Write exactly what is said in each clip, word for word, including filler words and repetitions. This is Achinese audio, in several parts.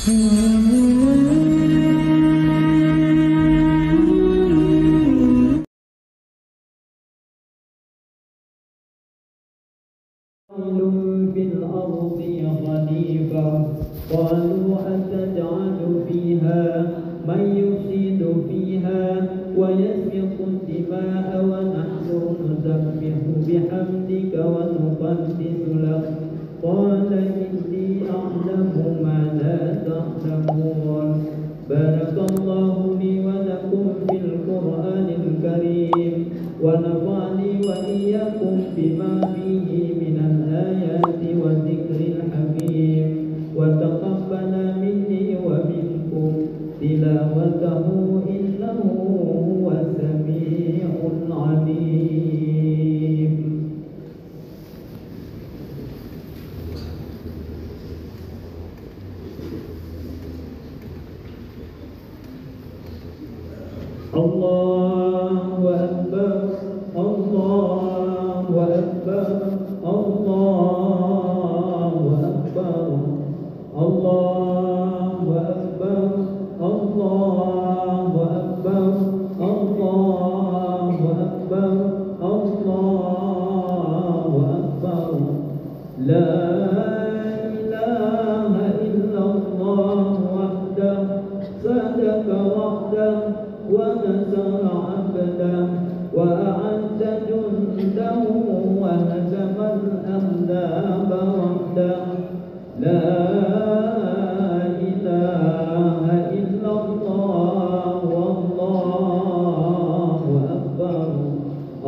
في الأرض خليفة. قالوا أتجعل فيها من يفسد فيها ويسفك الدماء ونحن نسبح بحمدك ونقدس لك. قال إني أعلم ما لا تعلمون. بارك الله لي ولكم في القرآن الكريم، ونفعني وإياكم بما فيه من الآيات والذكر الحكيم، وتقبل مني ومنكم تلاوته إنه هو السميع العليم. الله أكبر، الله أكبر، الله أكبر. الله أكبر، الله أكبر، الله أكبر، الله أكبر. لا إله إلا الله وحده، صدق وعده، ونصر عبده، وأعز جنده، وهزم الأحزاب وحده. لا إله إلا الله والله أكبر.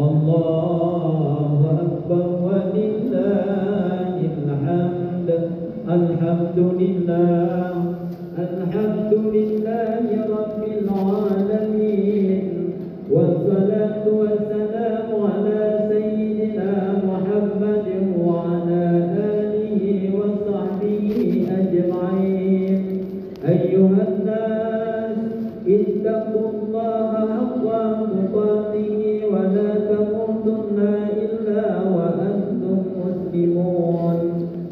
الله أكبر ولله الحمد. الحمد لله. الحمد لله رب العالمين. والصلاة والسلام على سيدنا محمد وعلى آله وصحبه أجمعين. أيها الناس، اتقوا الله حق تقاته ولا تموتن إلا وأنتم مسلمون.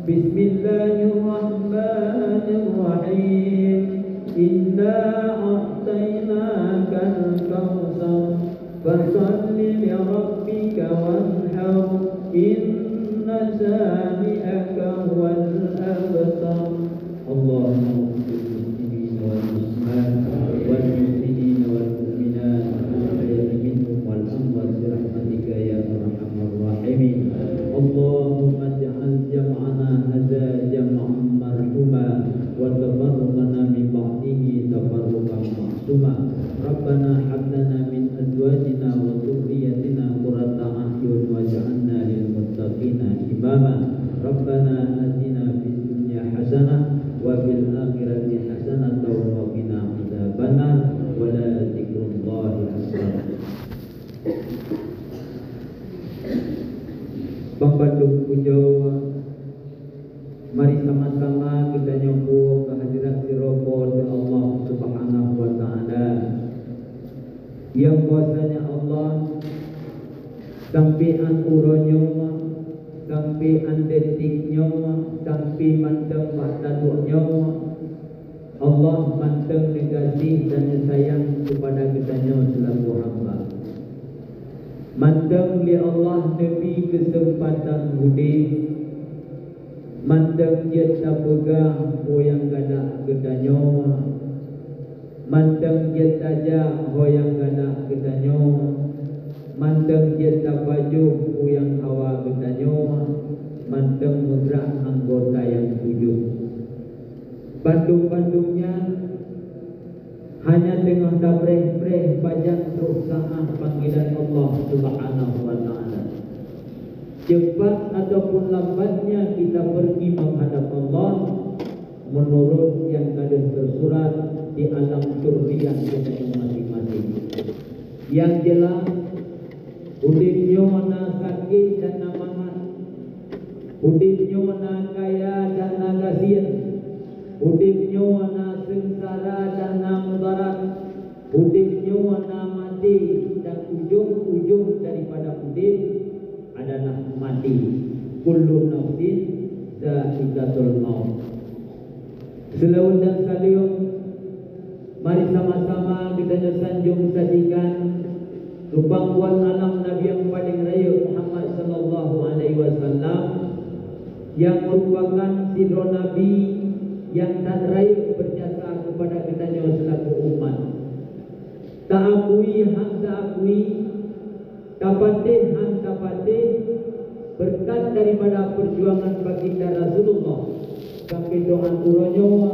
بسم الله الرحمن الرحيم. إنا أعطيناك الكوثر. فصل لربك وانحر. إن شانئك هو الأبتر. اللهم اغفر للمسلمين والمسلمات والمؤمنين والمؤمنات الأحياء منهم والأموات برحمتك يا أرحم الراحمين. اللهم اجعل جمعنا هذا جمعا مرحوما وتفرقنا من بعده تفرقا معصوما. ربنا هب لنا من أزواجنا وذرياتنا قرة أعين واجعلنا للمتقين إماما. ربنا آتنا في الدنيا حسنة وفي الآخرة حسنة وقنا عذاب النار. ولذكر الله أكبر. Ban bandum pujoe, mari sama-sama geutanyoe puwoe keu hadirat sidroe Po teu Allah Subhanahu wa Ta'ala. Nyang bahwasanya Allah, sampoe 'an uroe nyoe, sampoe 'an detik nyoe, sampoe mantong bak taduek nyoe, Allah mantong neugaséh dan neusayang keupada geutanyoe seulaku hamba. Mantong lé Allah neubri keuseumpatan udeb, mantong jeuet tapeugah peue nyang galak geutanyoe, mantong jeuet tajak ho nyang galak geutanyoe, mantong jeuet tapajoh peue nyang hawa geutanyoe, mantong meugrak anggota nyang tujoh. Bandum-bandum nyan hanya teungoh tabreh-breh pajan troh saát panggilan Allah Subhanahu wa Ta'ala. Cepat ataupun lambatnya kita pergi menghadap Allah, meunurot nyang ka lheueh teusurat di alam turian geutanyoe maséng-maséng. Nyang jeulaih, udeb nyoe na sakét dan na mangat. Udeb nyoe na kaya dan na gasien. Udeb nyoe na seungsara dan na mudarat. Udeb nyoe na maté, dan ujong-ujong daripada udeb adalah maté. Kullu nafsin dzaiqatul maut. Seulaweuet dan saleuem, mari sama-sama geutanyoe sanjong sajikan keu pangkuan alam Nabi nyang paleng rayeuk, Muhammad sallallahu alaihi wasallam, nyang meurupakan sidroe nabi nyang that rayeuk beujasa keupada geutanyoe seulaku umat. Taakui han taakui, tapatéh han tapatéh, beureukat daripada peujuangan baginda Rasulullah, sampai doa uroe nyoe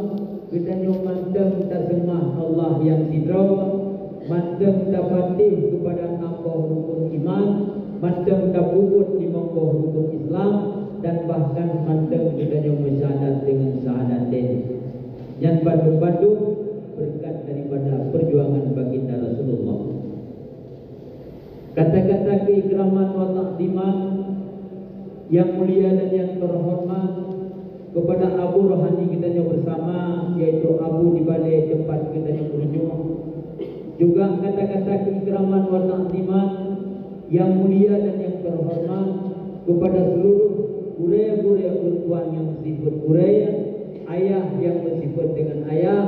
geutanyoe mantong taseumah Allah nyang sidroe, mantong tapatéh keupada nam boh rukun iman, mantong tapeubuet limong boh rukun Islam, dan bahkan mantong geutanyoe meusyahadat deungon syahadatain. Nyan bandum-bandum beureukat daripada peujuangan baginda Rasulullah. Kata-kata keuikraman wa takziman nyang mulia dan nyang teuhoreumat keupada abu rohani geutanyoe beusama, yaitu abu di balée teumpat geutanyoe meurujuk. Juga kata-kata keuikraman wa takziman nyang mulia dan nyang teuhoreumat keupada seuluruh gurée-gurée ulôn tuan nyang meusifeuet gurée, ayah nyang meusifeuet deungon ayah,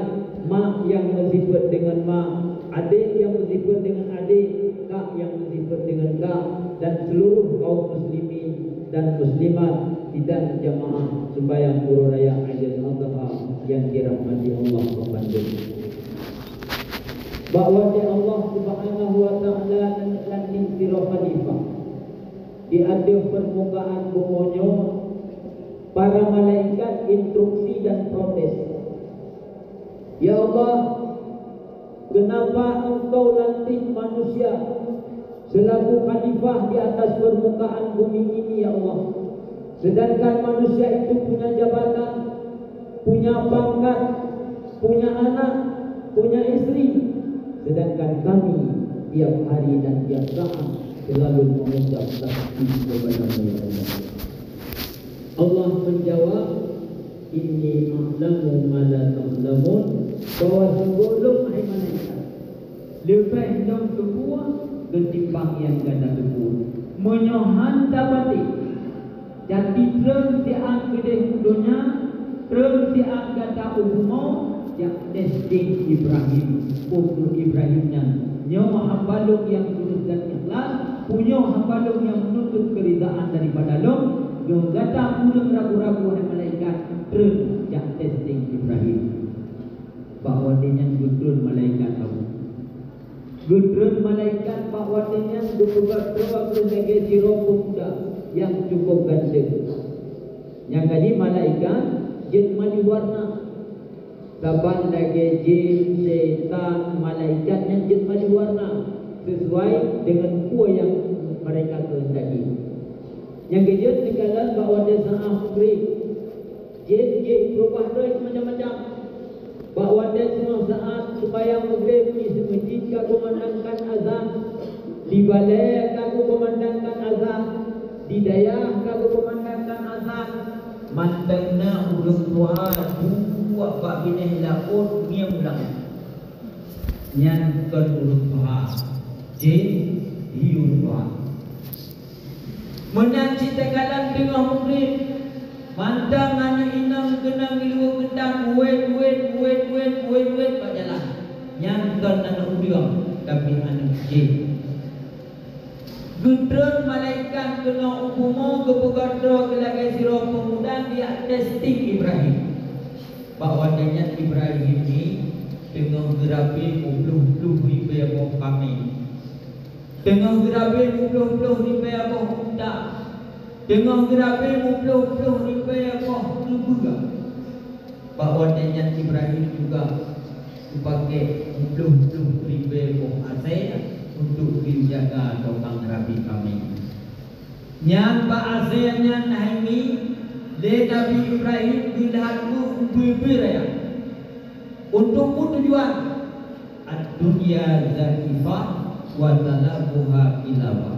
mak nyang meusifeuet deungon mak, adék nyang meusifeuet deungon adék, kak nyang meusifeuet deungon kak, dan seuluruh kaum muslimin dan muslimat sidang jamaah seumbahyang uroe raya Aidil Adha nyang dirahmati Allah bandum. Bak watée Allah Subhanahu wa Ta'ala lantik sidroe khalifah di ateueh peurmukaan bumoe nyoe, para malaikat instruksi dan protes, "Ya Allah, kenapa Engkau lantik manusia selaku khalifah di atas permukaan bumi ini, ya Allah? Sedangkan manusia itu punya jabatan, punya pangkat, punya anak, punya istri, sedangkan kami tiap hari dan tiap saat selalu mengucap tasbih kepada-Mu, ya Allah." Allah menjawab, "Inni a'lamu ma la ta'lamun," bahwa sungguh lôn, hai malaikat, leubeh lôn teupeue keutimbang nyang gata teupeue. Meunyoe han tapatéh, jadi treun siat keudeh u donya, treun siat gata u bumoe, jak testing Ibrahim. Untuk Ibrahim nyan, nyoe hamba lôn nyang tulus dan ikhlas, punyoe hamba lôn nyang meununtut keuridaan daripada lôn, nyoe gata kureueng ragu-ragu, hai malaikat, treun jak testing Ibrahim. Bak watée nyan geutreun malaikat saboh. Geutreun malaikat bak watée nyan geupeugah droe keu lagée sidroe peumuda nyang cukup ganteng. Nyang ka jih malaikat jeuet maju warna. Saban lagée jin, syaitan, malaikat nyan jeuet maju warna sesuai deungon peue nyang mereka keuhendaki. Nyang keujeuet neukalon bak watée saát Maghrib, jin jeuet peurubah droe macam-macam. Bak watée singoh saát seumayang Maghrib, di seumeujid ka geukumandangkan azan, di balée ka geukumandangkan azan, di dayah ka geukumandangkan azan, mantong na ureuëng tuha duek bak binéh laôt ngieng u langét. Nyan kon ureuëng tuha, jin hi ureuëng tuha. Meunan cit takalon teungoh Maghrib, mantong aneuëk inong keunong di luweue geutan, uwet-uwet, uwet-uwet, uwet-uwet bak jalan. Nyan kon aneuëk ureuëng, tapi aneuëk jin. Geutreun malaikat keunoe u bumoe geupeugah droe keu lagée sidroe peumuda geujak testing Ibrahim. Bak watée nyan Ibrahim nyan teungoh geurabe muploh-ploh ribée boh kaméng. Teungoh geurabe muploh-ploh ribée boh unta, teungoh geurabe muploh-ploh ribée boh keubeue. Bak watée nyan Ibrahim juga geupakée muploh-ploh ribée boh asée untuk geujaga tokang rabe kaméng. Nyan bak asée nyan hai mi lé Nabi Ibrahim geulheueh ubé-ubé raya. Untuk peue tujuan? Ad-dunya zaifah wa talabuha kilabah.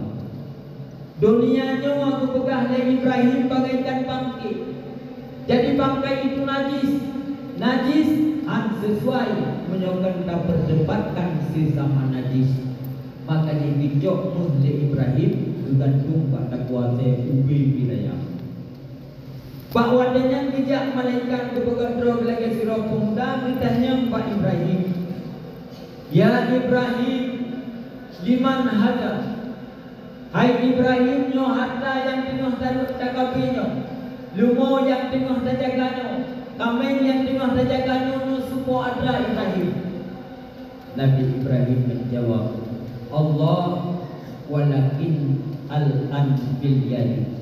Donya nyoe geupeugah lé Ibrahim bagaikan bangké. Jadi bangkai itu najis. Najis han sesuai meunyoe kon tapeutempatkan sesama najis. Maka jih geucok méuh lé Ibrahim geugantung bak takuasée ubé wilayah. Bak watée nyan geujak malaikat geupeugah droe lagée sidroe pemuda geutanyong bak Ibrahim, "Ya Ibrahim, liman hadza?" "Hai Ibrahim, nyoe hareuta nyang teungoh ta-, takabe nyoe, leumo nyang teungoh tajaga nyoe, kaméng nyang teungoh tajaga nyoe, nyoe supo atra Ibrahim." Nabi Ibrahim menjawab, "Allah, walakin al-an fil yadi."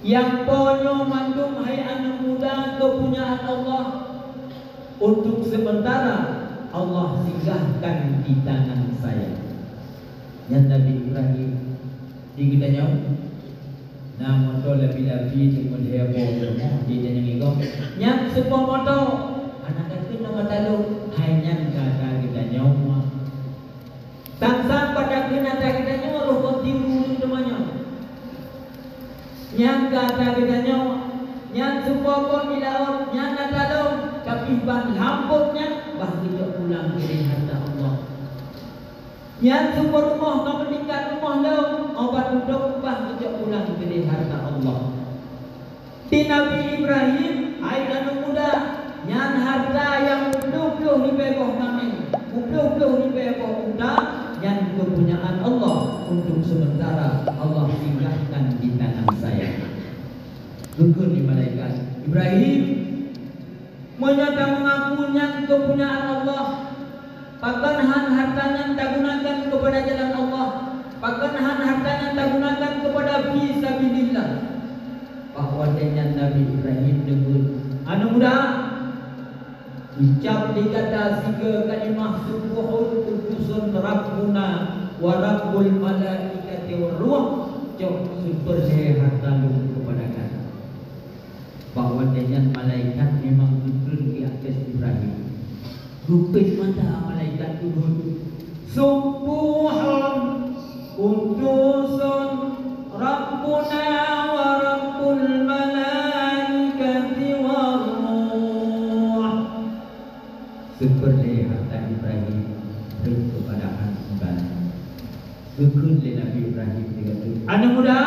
Nyang po nyoe mandum hai aneuëk muda keupunyaan Allah. Untuk sementara, Allah singgahkan di tangan saya. Nyan Nabi Ibrahim di geutanyoe na moto labi-labi teumeuhebo rumoh di tanyoe ngigoe. Nyan seupôt moto, hana ka keunoe mata lôn, hai nyan ka geutanyoe. Sang-sang pada keunan ata geutanyoe roh konti ureuëng teumanyong. Nyang ka ata geutanyoe, nyan supo kon di laôt, nyan ata lôn, tapi ban lampôh nyan bah geujok pulang keudeh harta Allah. Nyan supo rumoh ka meuningkat rumoh lôn, obat udok bah geujok pulang keudeh harta Allah. Di Nabi Ibrahim, hai aneuëk muda, nyan harta nyang muploh-ploh ribée boh kaméng, muploh-ploh ribée boh unta, nyan keupunyaan Allah. Untuk sementara, Allah singgahkan di tangan saya. Geukheun lé malaikat, "Ibrahim, meunyoe tameungaku nyan keupunyaan Allah, pakon hán harta nyan tagunakan keupada jalan Allah? Pakon hán harta nyan tagunakan keupada fi sabilillah?" Bak watée nyan Nabi Ibrahim neukheun, "Aneuëk muda, ucab lé gata sigoe kalimah subbuhun quddusun Rabbuna wa Rabbul malaikati war ruh, cok seupeurlée harta lôn keupada gata." Bak watée nyan malaikat memang geutreun di ateueh Ibrahim. Geupeuet mata malaikat geukheun, "Subbuhun quddusun Rabbuna wa Rabbul malaikati war ruh." Seupeurlée harta Ibrahim rhot keupada aneuëk muda nyan. Geukheun lé Nabi Ibrahim sigoe teuk, "Aneuëk muda,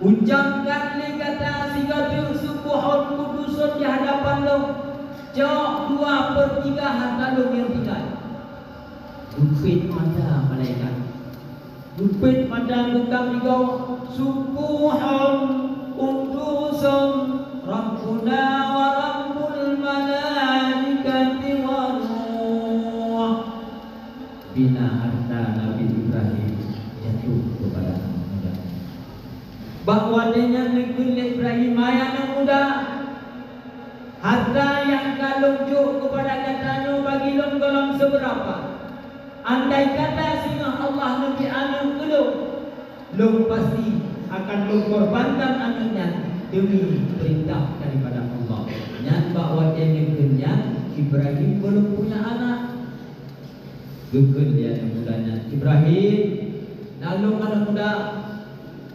ucabkan lé gata sigoe teuk subbuhun quddusun di hadapan lôn, cok dua per tiga harta lôn nyang tinggai." Geupeuet mata malaikat. Geupeuet mata geukheun sigoe, "Subbuhun quddusun Rabbuna wa Rabbul malaikati war ruh." Bina harta Nabi Ibrahim jatuh keupada aneuëk muda. Bak watée nyan neukheun lé Ibrahim, "Hai aneuëk muda, harta nyang ka lôn jok keupada gata nyoe bagi lôn gohlom seubeurapa. Andai kata singoh Allah neubri aneuëk keu lôn, lôn pasti akan lôn korbankan aneuëk nyan demi peurintah daripada Allah." Nyan bak watée neukheun nyan, Ibrahim gohlom punya anak. Geukheun lé aneuëk muda nyan, "Ibrahim, na lôn aneuëk muda.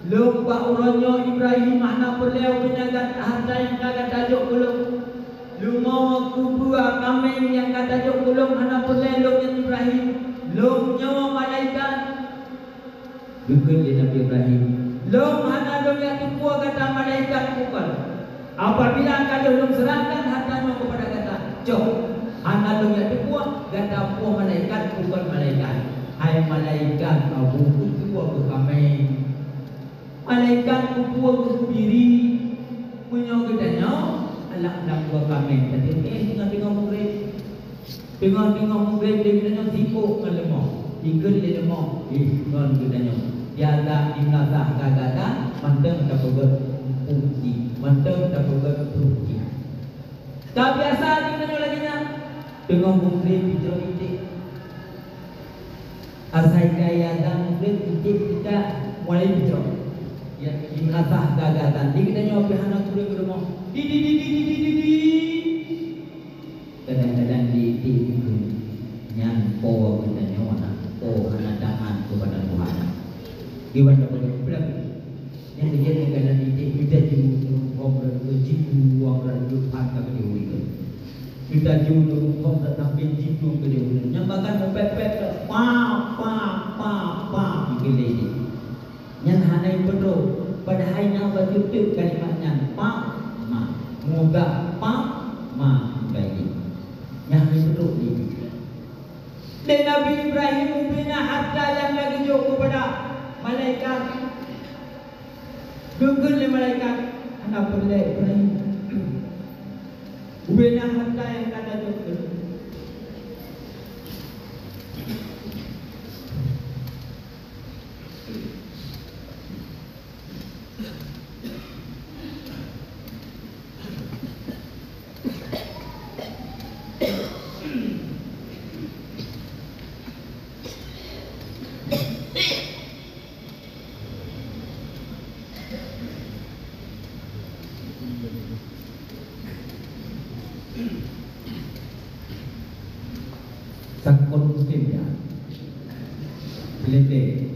Lôn bak uroe nyoe Ibrahim hana peureulée ubena gata harta nyang ka gata jok keu lôn. Leumo, keubeue, kaméng nyang gata jok keu lôn hana peureulée lôn nyan Ibrahim. Lôn nyoe malaikat." Geukheun lé Nabi Ibrahim, "Lôn hana lôn jak teupeue gata malaikat bukon. Apabila ka lheueh lôn seurahkan harta nyoe keupada gata, cok, hana lôn jak teupeue gata peue malaikat bukon malaikat. Hai malaikat, ka bukon teupeue keu kaméng. Malaikat teupeue keu biri. Meunyoe geutanyoe, alah, alah, peue kaméng tadi, eh, teungoh-teungoh mugreb." Teungoh-teungoh mugreb lé geutanyoe sibok ngon leumo. Ikheun lé leumo, "Eh, ngon geutanyoe. Di atas di meunasah gata-gata, mantong tapeugét pruet jih, mantong tapeugét pruet jih." Ka biasa di geutanyoe lagée nyan. Teungoh mugreb picok iték. Asai ka azan mugreb, iték teuka mulai picok. Ya, di meunasah gata-gata. Di geutanyoe pih hana mugreb di rumoh. Di, di, di. Kadang-kadang di iték ikheun, nyan po geutanyoe na, po hana taat keupada Tuhan. Iwan dapat peulak. Nyang keujieb nyan kadang di iték, mita jimu ureuëng phom rot jibuang rot pat ka keudeh ureuëng. Mita jimu ureuëng phom rot sampai jibuang keudeh ureuëng. Nyang bahkan meupet-pet ka pa, pa, pa, pa, ikheun lé iték. Nyan hana ipeudroe. Padahai na bacut teuk kalimat nyan, "Pak ma." Muga pak ma gaji. Nyang meutrok di. Lé Nabi Ibrahim ubena harta nyang ka geujok keupada malaikat. Geukheun lé malaikat, "Hana peureulée Ibrahim. Ubena harta nyang ka tajok keu." Sangkot musim, ya. Peuleumbeh.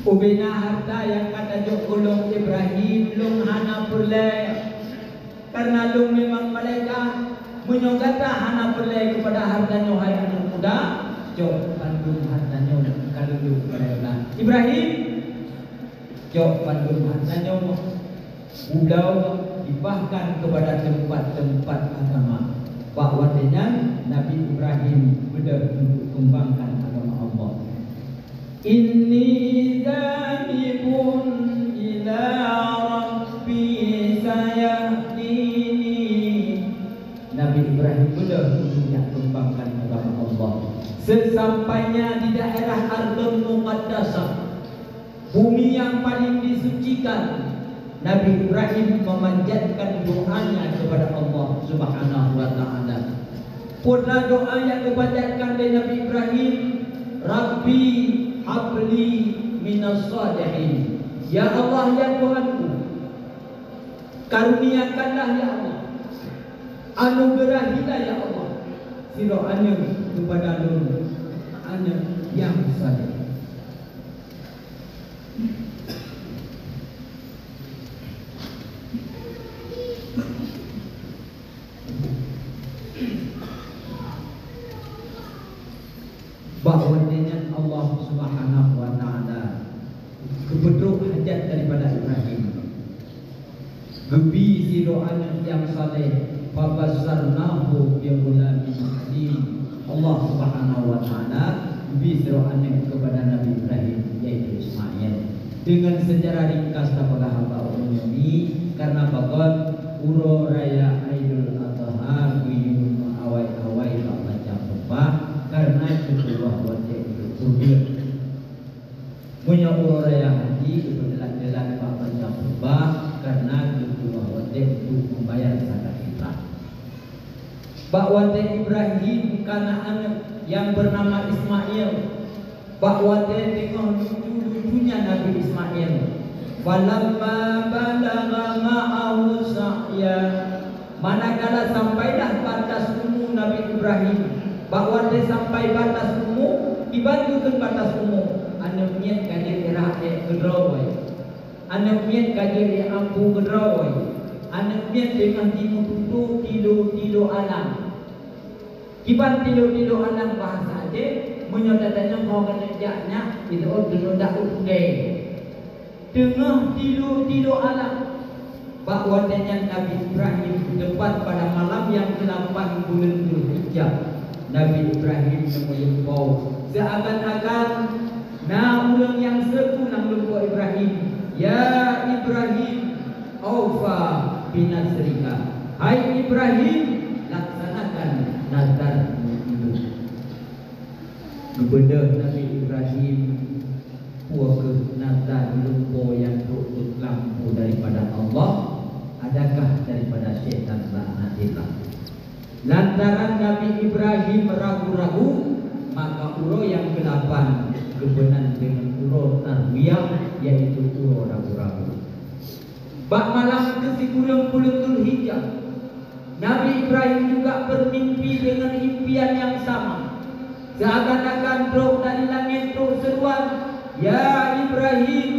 Ubena harta nyang ka tajok keu lôn Ibrahim, lôn hana peureulée, karena lôn memang malaikat. Meunyoe gata hana peureulée keupada harta nyoe, hai aneuëk muda, cok bandum harta nyoe ka lôn jok keupada Ibrahim. Cok bandum harta nyoe, pulo dibahkan keupada teumpat-teumpat agama. Bak watée nyan, Nabi Ibrahim beudôh untuk keumbangkan agama Allah. "Inni zahibun ila Rabbi sayahdini." Nabi Ibrahim beudôh untuk jak keumbangkan agama Allah. Seusampainya di daerah Ardhul Muqaddasah, bumi yang paling disucikan, Nabi Ibrahim memanjatkan doanya kepada Allah Subhanahu wa Ta'ala. Peue doa nyang geupanjatkan lé Nabi Ibrahim, "Rabbi habli minas salihin." Ya Allah, ya Tuhanku, karuniakanlah, ya Allah, anugeurahilah, ya Allah, sidroe aneuëk keupada lôn, aneuëk nyang saleh. Bak watée nyan Allah Subhanahu wa Ta'ala geupeutrok hajat daripada Ibrahim. Geubi sidroe aneuëk nyang saleh, "Fabasyarnahu bighulamin halim." Allah Subhanahu wa Ta'ala geubi sidroe aneuëk keupada Nabi Ibrahim, yaitu Ismail. Deungon seujarah ringkas tapeugah haba ulôn nyoe, karena bagot uroe raya Aidul Adha geuyue meuawai-awai bak macam rupa, karena keutuwah watée untuk peubuet. Meunyoe uroe raya haji geupeutelat-telat bak macam rupa, karena keutuwah watée untuk membayar zakat fitrah. Bak watée Ibrahim kana aneuëk nyang beunama Ismail, bak watée teungoh lucu-lucunya Nabi Ismail, "Falamma balagha ma'ahu sa'ya," manakala sampailah batas umu Nabi Ibrahim. Bak watée sampai batas umu, kiban geukheun batas umu, aneuëk miet ka jeuet rhah ék keudroe. Aneuëk miet ka jeuet ék ampu keudroe. Aneuëk miet teungoh jimeututoe tilo-tilo alang. Kiban tilo-tilo alang bahasa Aceh, meunyoe tatanyong ho keuneuk jak nyak, itu oh teungoh dak udée. Teungoh tilo-tilo alang. Bak watée nyan Nabi Ibrahim teupat pada malam nyang keulapan buleuen Zulhijjah. Nabi Ibrahim neumeulimpau, seuakan-akan na ureuëng nyang seukeu lam lumpoe Ibrahim, "Ya Ibrahim, aufa binazrika." Hai Ibrahim, laksanakan nazar-Mu itu. Geubeudôh Nabi Ibrahim, peue kheueh nazar lumpoe nyang trok teuk lam peue daripada Allah, adakah daripada syaitan laknatillah. Lantaran Nabi Ibrahim ragu-ragu, maka uroe nyang keulapan geupeunan deungon uroe tarwiyah, yaitu uroe ragu-ragu. Bak malam keusikureueng buleuen Zulhijjah, Nabi Ibrahim juga bermimpi dengan impian yang sama. Seakan-akan trok dari langét trok seruan, "Ya Ibrahim,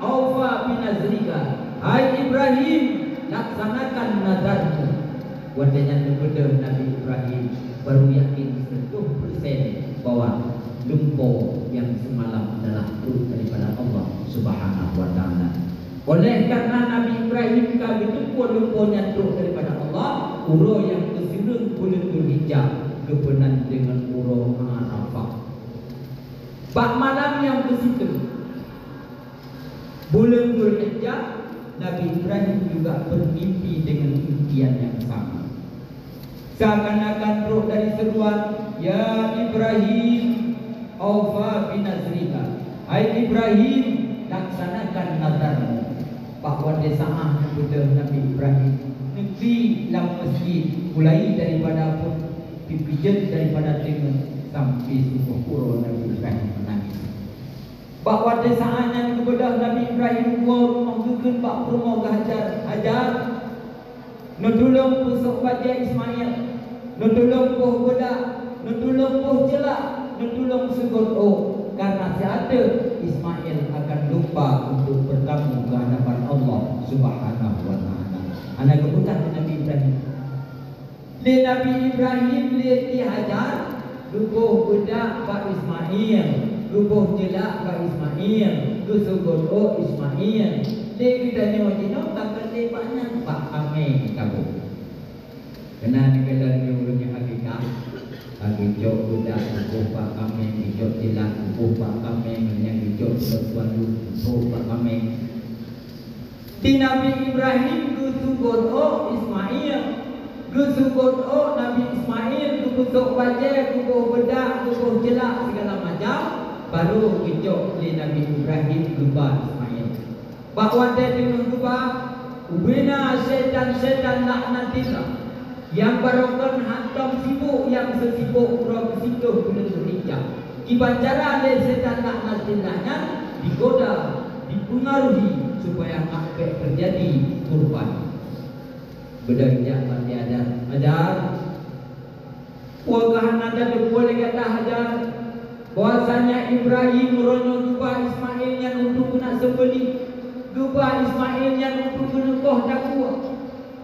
aufa binazrika." Hai Ibrahim, laksanakan nazar-Mu. Watée nyan teupeudeuh Nabi Ibrahim baru yakin seratus persen bahwa lumpoe nyang seumalam adalah trok daripada Allah Subhanahu wa Ta'ala. Oleh karena Nabi Ibrahim ka geuteupeue lumpoe nyan trok daripada Allah, uroe nyang keusireueng buleuen Dzulhijjah geupeunan deungon uroe Arafah. Bak malam nyang keusiplôh buleuen Dzulhijjah, Nabi Ibrahim juga bermimpi dengan impian yang sama. Seakan-akan trok dari seruan, "Ya Ibrahim, aufa binazrika." "Hai Ibrahim, laksanakan nazarmu." Bak watée saát geubeudôh Nabi Ibrahim, neukli lam meuseujid, mulai daripada phon, pih jeuet daripada teungeut sampai suboh uroe Nabi Ibrahim meunangis. Bak watée saát nyan geubeudôh Nabi Ibrahim woe rumoh geukheun bak peurumoh geuh Hajar, "Hajar, neutulông peusôk bajée Ismail, neutulông poh beudak, neutulông poh jeulak, neutulông seugôt ôk, karena siat teuk Ismail akan lumpa untuk bertamu ke hadapan Allah Subhanahu wa Ta'ala." Hana geupeugah lé Nabi Ibrahim. Lé Nabi Ibrahim lé Siti Hajar, geuboh beudak bak Ismail, geuboh jeulak bak Ismail, geuseugôt ôk Ismail. Lé geutanyoe jinoe ka keuneuk bak nyan bak kaméng taboh. Keunan keunan ureuëng nyang akikah, ka geucok beudak geuboh bak kaméng, geucok jeulak geuboh bak kaméng, nyang geucok beudak tuan geuboh bak kaméng. Di Nabi Ibrahim geuseugôt ôk Ismail, geuseugôt ôk Nabi Ismail, geupeusôk bajée, geuboh beudak, geuboh jeulak, sigala macam, barô geucok lé Nabi Ibrahim geuba Ismail. Bak watée teungoh geuba, ubena syaitan-syaitan laknatillah. Nyang barokon hantom sibôk nyang seusibôk uroe keusiplôh buleuen Dzulhijjah. Kiban cara lé syaitan laknatillah nyan digoda, dipeungaruhi supaya hak bék teujadi kurban. Beudôh jak bak Siti Hajar, "Hajar, peue ka hana tateupeue lé gata Hajar, bahwasanya Ibrahim uroe nyoe geuba Ismail nyan untuk keuneuk seubeulit, geuba Ismail nyan untuk keuneuk poh takue?"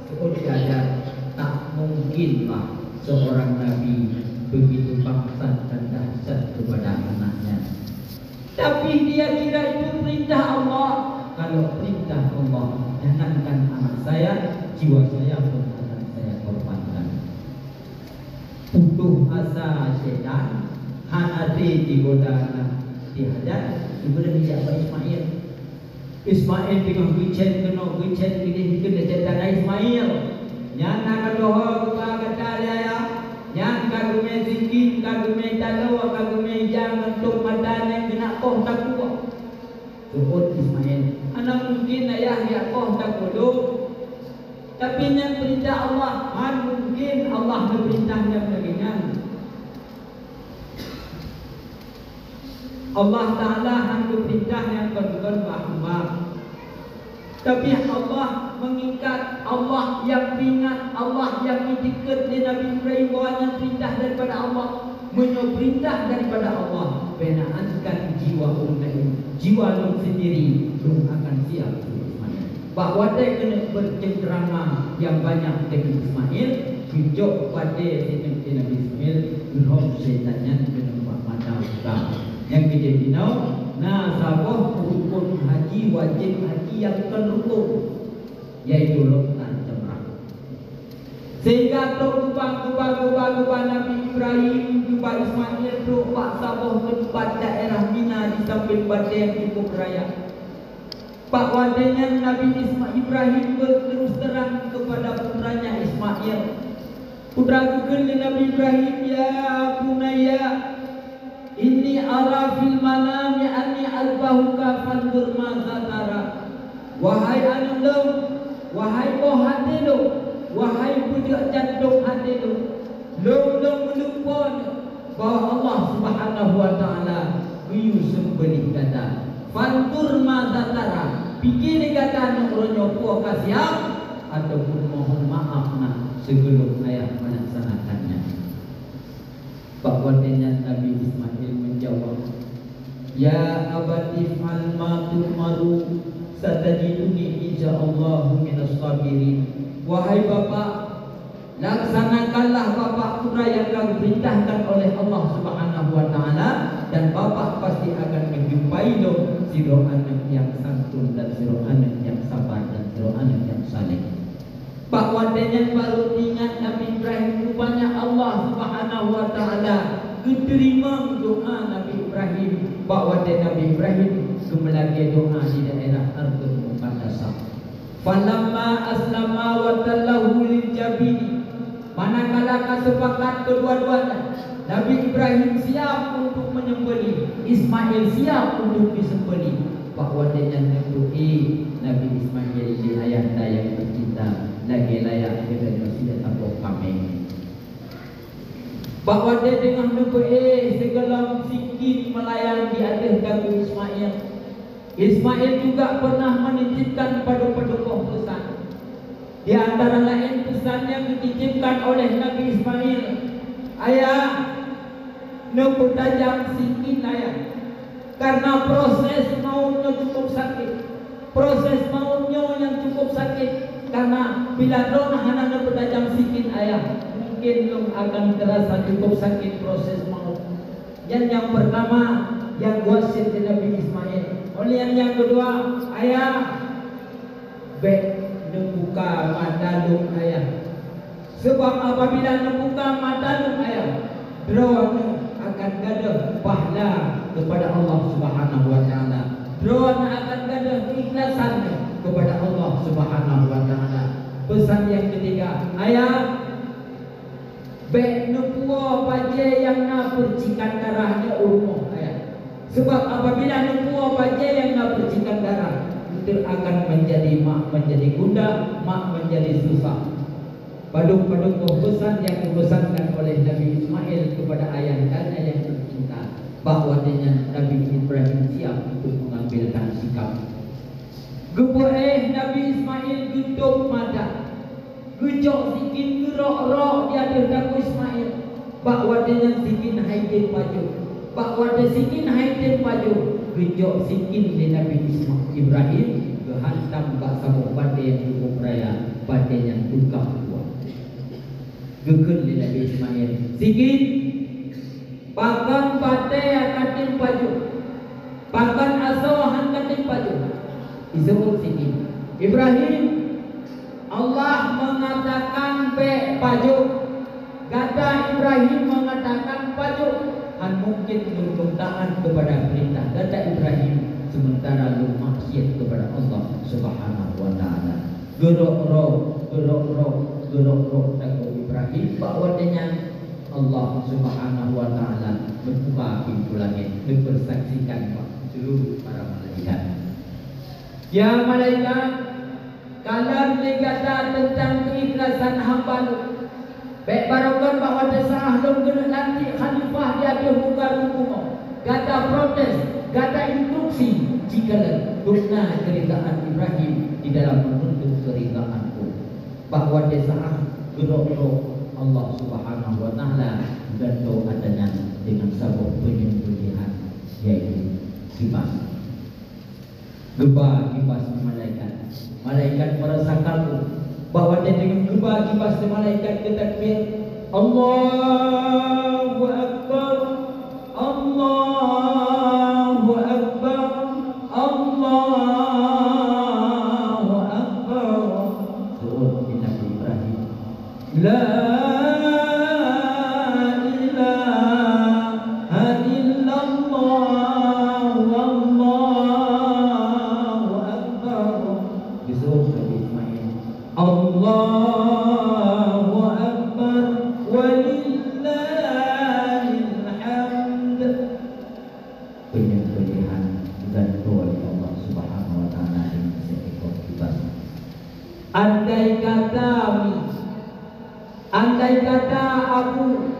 Seuôt Siti Hajar, "Tak mungkin bah seorang nabi begitu bangsat dan dahsyat kepada anaknya. Tapi dia kira itu perintah Allah. Kalau perintah Allah, jangankan anak saya, jiwa saya pun akan saya korbankan." Putoh asa syaitan, hana lé jigoda Siti Hajar, geubeudôh jak bak Ismail. Ismail teungoh geucét keunoe, geucét keudeh, dikeue lé syaitan, "Hai Ismail, nyan na ka lheueh geuba gata lé ayah, nyan ka geumé sikin, ka geumé taloe, ka geumé ija ngon tôp mata nyang keuneuk poh takue." Seuôt Ismail, "Hana mungkin ayah jak poh takue lôn. Tapi nyan peurintah Allah, han mungkin Allah geupeurintah nyang lagée nyan. Allah Ta'ala han geupeurintah nyang kon-kon bak hamba. Tapi Allah meungikat, Allah nyang peuingat, Allah nyang jidikeue lé Nabi Ibrahim bahwa nyan peurintah daripada Allah. Meunyoe peurintah daripada Allah, beunaankan jiwa ureuëng laén, jiwa lôn sendiri, lôn akan siap." Bak watée keuneuk beucengkrama nyang banyak deungon Ismail, geucok batée sineuk di Nabi Ismail, geulhom syaitan nyan keuneuk bak mata buta. Nyang keujeuet jinoe, na saboh rukon haji wajéb haji nyang kon rukon, yaitu lontar jamrah. Sehingga trok geuba, geuba, geuba, geuba Nabi Ibrahim, geuba Ismail trok bak saboh teumpat daerah Mina di sampéng batée nyang cukup raya. Bak watée nyan Nabi Isma-, Ibrahim berterus terang kepada putranya Ismail. Putra geukheun lé Nabi Ibrahim, "Ya bunayya, inni ara fil manami anni azbahuka fanzur madza tara." Wahai aneuëk lôn, wahai boh até lôn, wahai peujeuet jantông até lôn, lôn, lôn meulumpoe bahwa Allah Subhanahu wa Ta'ala geuyue seumbeunéh gata. Fanzur madza tara, pike lé gata nyoe uroe nyoe peue ka siab, ataupun mohon maaf na sigohlom ayah melaksanakannya. Bak watée nyan Nabi Ismail menjawab, "Ya abati if'al ma tu'maru, satajiduni insya Allahu minas sabirin." Wahai bapak, Laksanakanlah Bapak peue nyang ka geupeurintahkan oleh Allah Subhanahu wa Ta'ala, dan Bapak pasti akan meujumpai lôn sidroe aneuk nyang santun dan sidroe aneuk nyang sabar dan sidroe aneuk nyang saleh. Bak watée nyan barô teuingat Nabi Ibrahim, rupanya Allah Subhanahu wa Ta'ala geuteurimong doá Nabi Ibrahim bak watée Nabi Ibrahim geumeulakée doá di daerah Ardul Muqaddasah. Falamma aslama wa tallahu lil jabin. Manakala ka sepakat kedua-duanya, Nabi Ibrahim siap untuk menyembelih, Ismail siap untuk disembelih. Bak watée nyan neupeuék Nabi Ismail lé ayahanda nyang teucinta lagée layak geutanyoe siat saboh kaméng. Bak watée teungoh neupeuék sigohlom sikin meulayan di ateueh dagu Ismail, Ismail juga pernah menitipkan padub-padub boh peusan. Di antara laén peusan nyang geutitipkan oleh Nabi Ismail, "Ayah, neupeutajam sikin, Ayah, karena proses maut nyoe cukup sakét. Proses maut nyoe nyang cukup sakét, karena bila droeneuh hana neupeutajam sikin, Ayah, mungkin lôn akan teurasa cukup sakét proses maut." Nyan nyang peurtama nyang geuwasiet lé Nabi Ismail. Óh lheueh nyan nyang keudua, "Ayah, bék neubuka mata lôn, Ayah. Sebab apabila neubuka mata lôn, Ayah, droeneuh akan gadôh pahala keupada Allah Subhanahu wa Ta'ala. Droeneuh akan gadôh keikhlasan keupada Allah Subhanahu wa Ta'ala." Peusan nyang keutiga, "Ayah, bék neupuwoe bajée nyang na peucikan darah nyoe u rumoh, Ayah. Sebab apabila neupuwoe bajée nyang na peucikan darah, eunteuk akan menjadi mak menjadi gundah, mak menjadi susah." Padub-padub boh peusan nyang geupeusankan oleh Nabi Ismail keupada ayahanda nyang teucinta. Bak watée nyan Nabi Ibrahim siap untuk mengambilkan sikap. Geupeuéh Nabi Ismail geutôb mata, geucok sikin geurok-rok di ateueh dagu Ismail. Bak watée nyan sikin hai tem pajoh. Bak watée sikin hai tem pajoh, geucok sikin lé Nabi Isma-, Ibrahim, geuhantam bak saboh batée nyang cukup raya, batée nyan teuka dua. Geukheun lé Nabi Ismail, "Sikin, pakon batée ka tem pajoh? Pakon asoe han ka tem pajoh?" Disebut sikin. "Ibrahim, Allah mengatakan bék pajoh. Gata Ibrahim mengatakan pajoh. Han mungkin lôn taat keupada peurintah gata Ibrahim, sementara lôn maksiat keupada Allah Subhanahu wa Ta'ala." Geurok-rok, geurok-rok, geurok-rok dagu Ibrahim. Bak watée nyan Allah Subhanahu wa Ta'ala meubuka pintoe langét, geupeusaksikan bak seluruh para malaikat. "Ya malaikat, kalon lé gata teuntang keuikhlasan hamba lôn. Bék barokon bak watée saah lôn keuneuk lantik khalifah di ateueh muka rumoh, gata protes, gata instruksi, jikalon dum na keuridaan Ibrahim di dalam meununtut keuridaan lôn." Bak watée saah geurok-rok, Allah Subhanahu wa Ta'ala gantoe ata nyan deungon saboh peunyembelihan, yaitu kibas. Geuba kibas malaikat. Malaikat meurasa kagum. Bak watée deungon geuba kibas malaikat geutakbir, "Allahu Akbar, Allahu Akbar, Allahu Akbar." Seuôt di Nabi Ibrahim, "La ilaha illallah, wallahu akbar." Geuseuôt Nabi Ismail, "Allahu akbar, walillahil hamd." Peunyembelihan gantoe lé Allah Subhanahu wa Ta'ala deungon siekor kibas. Andai kata mi Andai kata Abu,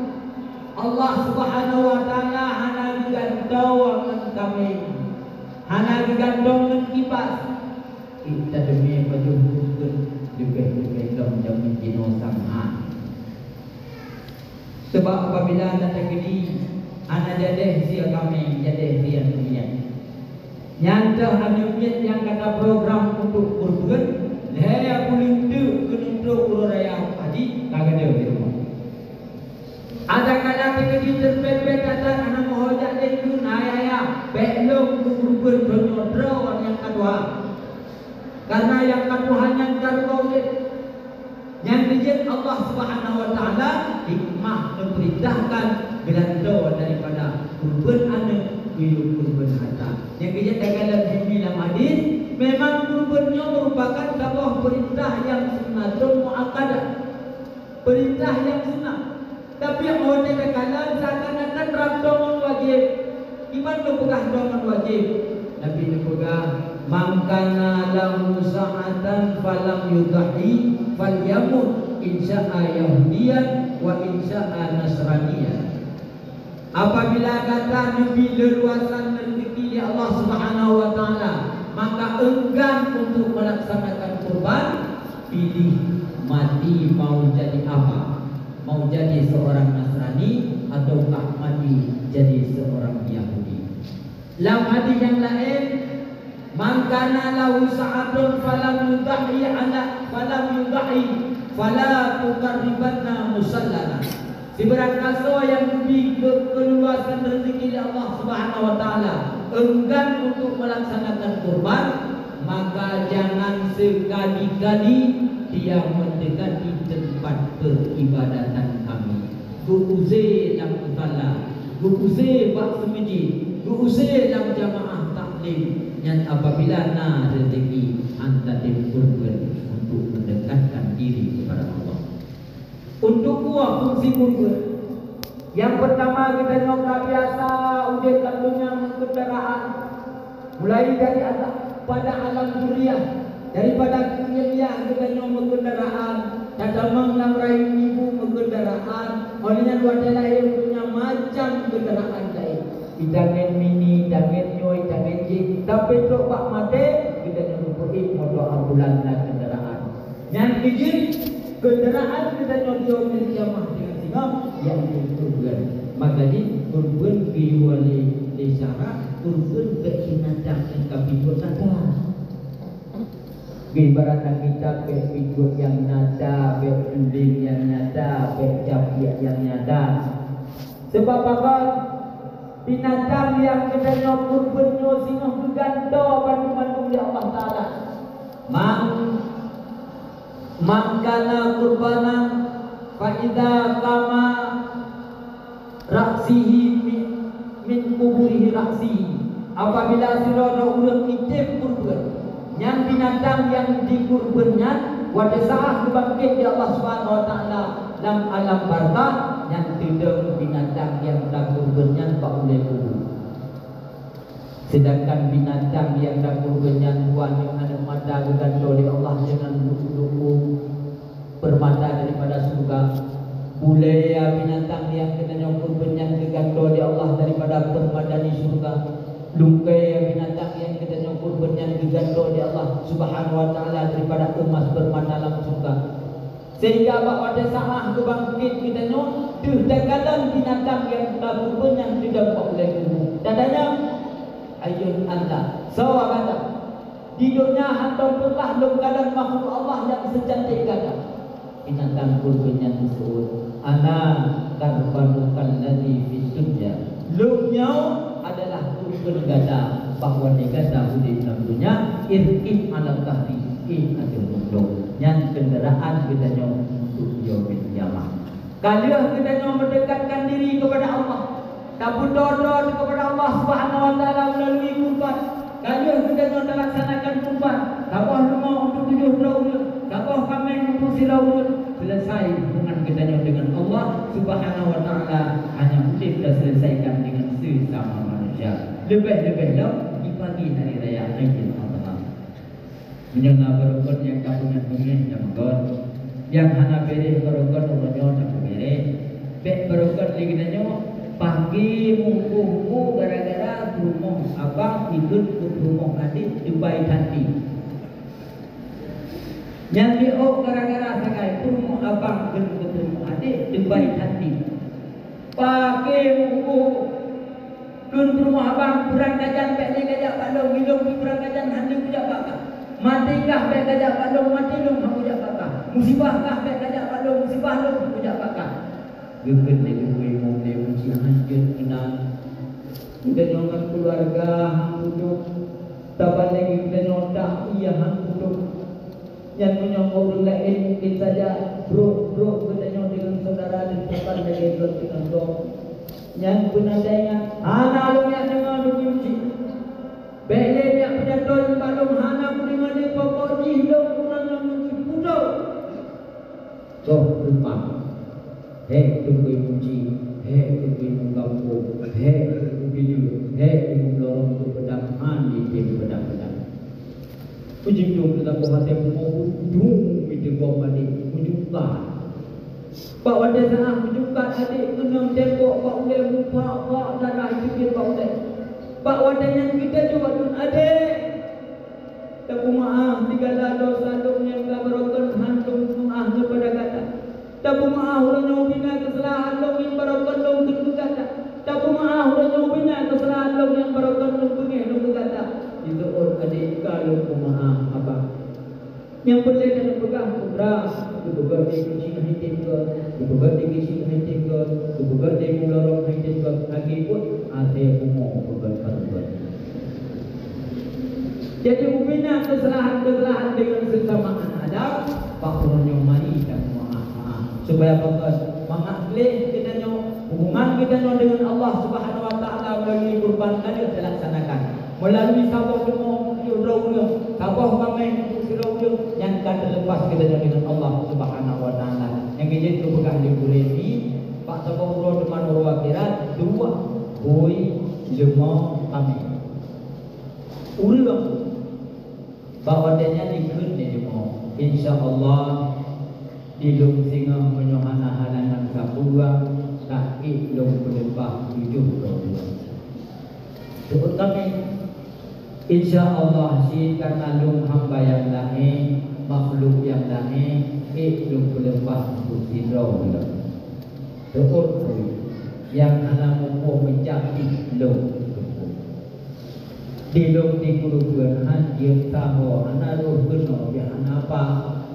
Allah Subhanahu wa Ta'ala hana geugantoe ngon kaméng, hana geugantoe ngon kibas, ih, tadeungoe pajoh bukon leubeh-leubeh lom jameun jinoe sang ha. Sabab apabila na teukeudi, hana jadeh sie kaméng, jadeh sie aneuk miet. Nyan teuh aneuk miet nyang ka taprogram untuk kurban, lhèe buleuen teuk keuneuk trok uroe raya haji ka gadôh. Subhanahu wa Taala hikmah neupeurintahkan geulantoe daripada kurban aneuk geuyue kurban hareuta. Nyang geujak takalon hikmah lam hadis, memang kurban nyoe meurupakan saboh peurintah nyang sunnatun muakkadah. Peurintah nyang sunnah. Tapi óh watée takalon seakan-akan rab ngon wajéb. Iman geupeugah ngon wajéb. Nabi neupeugah, "Man kana lahu sa'atan falam yudhahi falyamut, in sya'a yahudiyan wa in sya'a nasraniyan." Apabila gata neubi leuluasan rezeki lé Allah Subhanahu wa Taala, maka enggan untuk melaksanakan kurban, pilih mati mau jadi apa? Mau jadi seorang Nasrani ataukah mati jadi seorang Yahudi? Lam hadis nyang laén, "Man kana lahu sa'atun falam yudhahi ala, falam yudhahi, fala tuqarribanna musallana." Sibarang kasoe nyang geubri keu-, keuleuluasan rezeki lé Allah Subhanahu wa Taala, enggan untuk melaksanakan kurban, maka jangan sekali-kali dia mendekati tempat peribadatan kami. Geuuse lam musala, geuuse bak seumeujid, geuuse lam jamaah taklim, nyan apabila na rezeki, han tatem kurban untuk mendekatkan diri kepada Allah. Untuk dua fungsi kurban. Yang pertama, geutanyoe ka biasa udeb lam donya meukendaraan. Mulai dari alam, pada alam zuriah, daripada keuhiliyah geutanyoe meukendaraan, tatamong lam rahim ibu meukendaraan, óh lheueh nyan watée lahé u donya macam kendaraan laén. Itangen mini, itangen nyoe, itangen jih, sampai trok bak maté, geutanyoe geupeuék moto ambulan dan kendaraan. Nyan keuh jeuet kendaraan geutanyoe di yaumil qiyamah deungon singoh, yaitu kurban. Maka jih kurban geuyue lé, lé syarak, kurban bék binatang nyang ka peubuet nada. Ibarat kitab bék peubuet nyang nada, bék tuléng nyang nada, bék capiak nyang nada. Sebab apa? Binatang nyang geutanyoe kurban nyoe singoh geugantoe bandum-bandum lé Allah Taala. Man, man kana qurbanan fa idza qama ra'sihi mi-, min quburihi ra'sihi. Apabila sidroe ureuëng item kurban, nyan binatang nyang jikurban nyan watée saát geubangket lé Allah Subhanahu wa Taala lam alam barzakh, nyan teudong binatang nyang takurban nyan bak ulée kubu. Sedangkan binatang nyang takurban nyan bunoe aneuk mata geugantoe lé Allah deungon lu'u-lu'u peurmata daripada syeuruga. Bulée binatang nyang geutanyoe kurban nyan geugantoe lé Allah daripada peurmadani syeuruga. Lungkée binatang nyang geutanyoe kurban nyan geugantoe lé Allah Subhanahu wa Taala daripada emas peurmata lam syeuruga. Sehingga bak watée saát geubangket geutanyoe, deuh takalon binatang nyang takurban nyan teudong bak ulée kubu. Tatanyong, "Aiyuhal adha, soe gata? Di donya hántom peurah lôn kalon makhluk Allah nyang seucantik gata." Binatang kurban nyan geuseuôt, "Ana qarbanuka alladzi fid dunya." Lôn nyoe adalah kurban gata bak watée gata udeb lam donya, irkib ala dhahri, éh ateueh punggong. Nyan keundaraan geutanyoe untuk yaumil qiyamah. Ka lheueh geutanyoe meudekatkan diri keupada Allah, tapeudoe-doe keupada Allah Subhanahu wa Taala meulalu kurban. Ka lheueh geutanyoe talaksanakan kurban, saboh leumô untuk tujoh droe ureuëng, saboh kaméng untuk sidroe ureuëng, seuleusai hubungan geutanyoe deungon Allah Subhanahu wa Taala hanya udeb taseuleusaikan deungon sesama manusia. Leubeh-leubeh lom di pagi hari raya Aidil Adha. Meunyoe na barokon nyang ka beungéh-beungéh, tameugon. Nyang hana béréh barokon, uroe nyoe tapeubéréh. Bék barokon lé geutanyoe, pagée muphom-phom gara-gara peurumoh abang ikheun keu peurumoh adék teubai that di. Nyan jiôh gara-gara sagai peurumoh abang kheun keu peurumoh adék teubai that di. Pagée muphom-phom kheun peurumoh abang, beurangkajan bék lé kajak bak lôn, ilôn pih beurangkajan hana kujak bak kah. Maté kah bék kajak bak lôn, maté lôn hana kujak bak kah. Musibah kah bék kajak bak lôn, musibah lôn hana kujak bak kah. Geukheun lé geuh imum lé meucit hanjeuet keunan. Geutanyoe ngon keuluwarga han putôh. Saban lagée geutanyoe dak iya han putôh. Nyan meunyoe ureuëng laén mungken saja brok-brok Lagée droe teungoh gob. Nyang peuna taingat, hana lôn jak deungoe lôn meucit. Bék lé jak peujatroe nibak lôn, hana kudeungoe lé pokok jih lôn ureuëng nyang meucit putôh. Goh teupang. Hék teungku meucit, hék teungku meugampông, hék teungku bileue, hék teungku lorong teupeudang, hana jitem peudang-peudang. Ujong-ujong teuka bak até bumoe, udong meuteubong maté, meujuka. Bak watée saát meujuka até, keunong tembok bak ulée, muphak-phak darah jeuet bak ulée. Bak watée nyan geutanyoe aduen até. Tapeumeuáh sigala desya lôn nyang ka barokon han lôn meuáh keupada gata. Tapeumeuáh uroe nyoe ubena keusalahan lôn nyang barokon lôn kheun keu gata. Tapeumeuáh uroe nyoe ubena keusalahan lôn nyang barokon lôn beungéh lôn keu gata. Diseuôt até ka lôn peumeuáh haba. Nyang peureulée tapeugah peue? Geupeugah di keuchik hai teuka, geupeugah di keuchik hai teuka, geupeugah di mulorong hai teuka, akhé buet até bumoe peugah-peugah. Jadi, ubena keusalahan-keusalahan deungon seusamaan Adam, bak uroe nyoe mari tapeumeuáh-meuáh. Supaya bangkot mangat gleh geutanyoe, hubungan geutanyoe deungon Allah Subhanahu wa Taala meulalu kurban ka lheueh talaksanakan. Meulalu saboh leumo keu sidroe ureuëng, saboh paméh keu sidroe ureuëng, nyan ka teulepas geutanyoe deungon Allah Subhanahu wa Taala. Nyang geujeuet geupeugah lé gurée nyoe, bak saboh uroe teuma uroe akhirat, dua bui leumo paméh. Ureuëng bak watée nyan dikheun lé leumo, "Insya Allah, di lôn singoh meunyoe hana halangan sapeue, ka ék lôn peuleupah tujoh droe ureuëng." Seuôt tamé, "Insya Allah, cit kareuna lôn hamba nyang lahé, makhluk nyang lahé, ék lôn peuleupah untuk sidroe ureuëng." Teuôt pih, nyang hana muphom meucah pih lôn teupeu. Di lôn di keureubeuen han jeuet sahoe, hana rôh keunoe pih hana apa.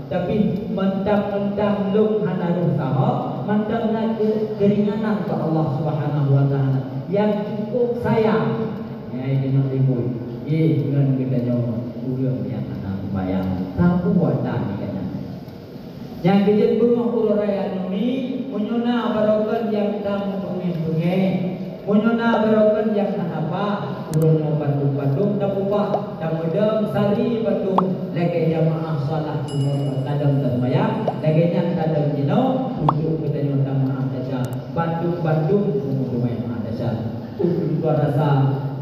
Tapi mantong-mantong lôn hana rôh sahoe, mantong na keu-, keuringanan bak Allah Subhanahu wa Taala nyang cukup sayang. Nyan keunoe ribot, eh, ngon geutanyoe ureuëng nyang hana seumayang, sapeue ata geutanyoe. Nyang geujeuet beungoh uroe raya nyoe, meunyoe na barokon nyang tam beungéh-beungéh, meunyoe na barokon nyang hana paih, uroe nyoe bandum-bandum tapeupah, tameudong sari bandum lagée jamaah salat sunat tadong taseumayang, lagée nyan tadong jinoe untuk geutanyoe tameuáh desya bandum-bandum ureuëng meuáh desya. Ulôn tuan rasa,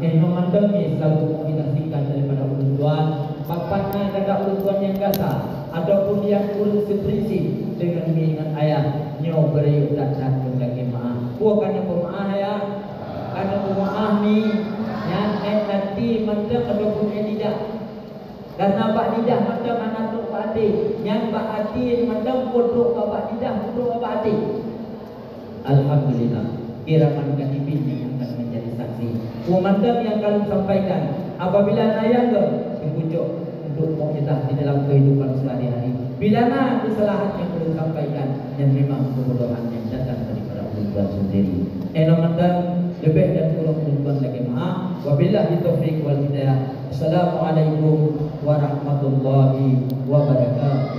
eh, nyoe mantong mi seulaku meu'izah singkat daripada ulôn tuan. Pat-pat na gata ulôn tuan nyang gasa, ataupun nyang ureuëng seuprinsip deungon mi ngon ayah, nyoe beurayeuk that-that lôn lakée meu'ah. Peue ka neupeumeu'ah, ayah? Ka neupeumeu'ah mi? Nyan ék até mantong ataupun ék lidah? Kareuna bak lidah mantong hana trok bak até, nyan bak até mantong peue trok bak, bak lidah, peue trok bak até. Alhamdulillah, kiraman katibin nyang akan menjadi saksi. Peue mantong nyang ka lôn sampaikan, apabila na nyang gét, teupucok untuk mukjizat di dalam kehidupan sehari-hari. Bila na keusalahan nyang ulôn sampaikan, nyan memang kebodohan nyang datang daripada ulôn tuan sendiri. Inoe mantong, leubeh dan kurang ulôn tuan lakée meu'ah. Wabillahi taufiq wal hidayah. Assalamualaikum warahmatullahi wabarakatuh.